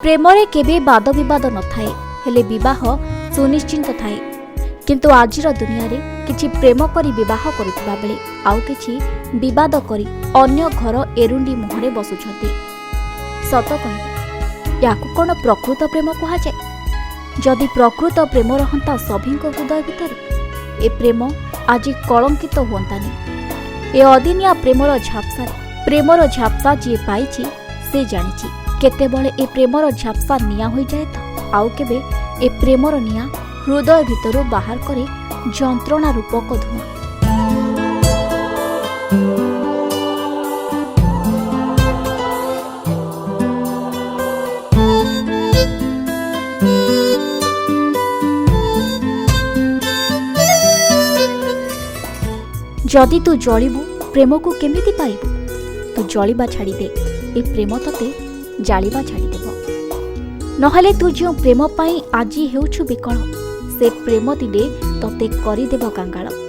ପ୍ରେମରେ କେବେ ବାଦ ବିବାଦ ନଥାଏ, ହେଲେ ବିବାହ ସୁନିଶ୍ଚିତ ଥାଏ। କିନ୍ତୁ ଆଜିର ଦୁନିଆରେ କିଛି ପ୍ରେମ କରି ବିବାହ କରୁଥିବା ବେଳେ ଆଉ କିଛି ବିବାଦ କରି ଅନ୍ୟ ଘର ଏରୁଣ୍ଡି ମୁହଁରେ ବସୁଛନ୍ତି। ସତ କହିବି, ୟାକୁ କ'ଣ ପ୍ରକୃତ ପ୍ରେମ କୁହାଯାଏ? ଯଦି ପ୍ରକୃତ ପ୍ରେମ ରହନ୍ତା ସଭିଙ୍କ ହୃଦୟ ଭିତରେ, ଏ ପ୍ରେମ ଆଜି କଳଙ୍କିତ ହୁଅନ୍ତାନି ଏ ଅଦିନିଆ ପ୍ରେମର ଝାପ୍ସାରେ। ପ୍ରେମର ଝାପ୍ସା ଯିଏ ପାଇଛି ସେ ଜାଣିଛି, କେତେବେଳେ ଏ ପ୍ରେମର ଝାପ୍ସା ନିଆଁ ହୋଇଯାଏ ତ ଆଉ କେବେ ଏ ପ୍ରେମର ନିଆଁ ହୃଦୟ ଭିତରୁ ବାହାର କରେ ଯନ୍ତ୍ରଣା ରୂପକ ଧୂଆଁ। ଯଦି ତୁ ଜଳିବୁ, ପ୍ରେମକୁ କେମିତି ପାଇବୁ? ତୁ ଜଳିବା ଛାଡ଼ିଦେ, ଏ ପ୍ରେମ ତତେ ଜାଳିବା ଛାଡ଼ିଦେବ। ନହେଲେ ତୁ ଯେଉଁ ପ୍ରେମ ପାଇଁ ଆଜି ହେଉଛୁ ବିକଳ, ସେ ପ୍ରେମ ଦିନେ ତତେ କରିଦେବ କାଙ୍ଗାଳ।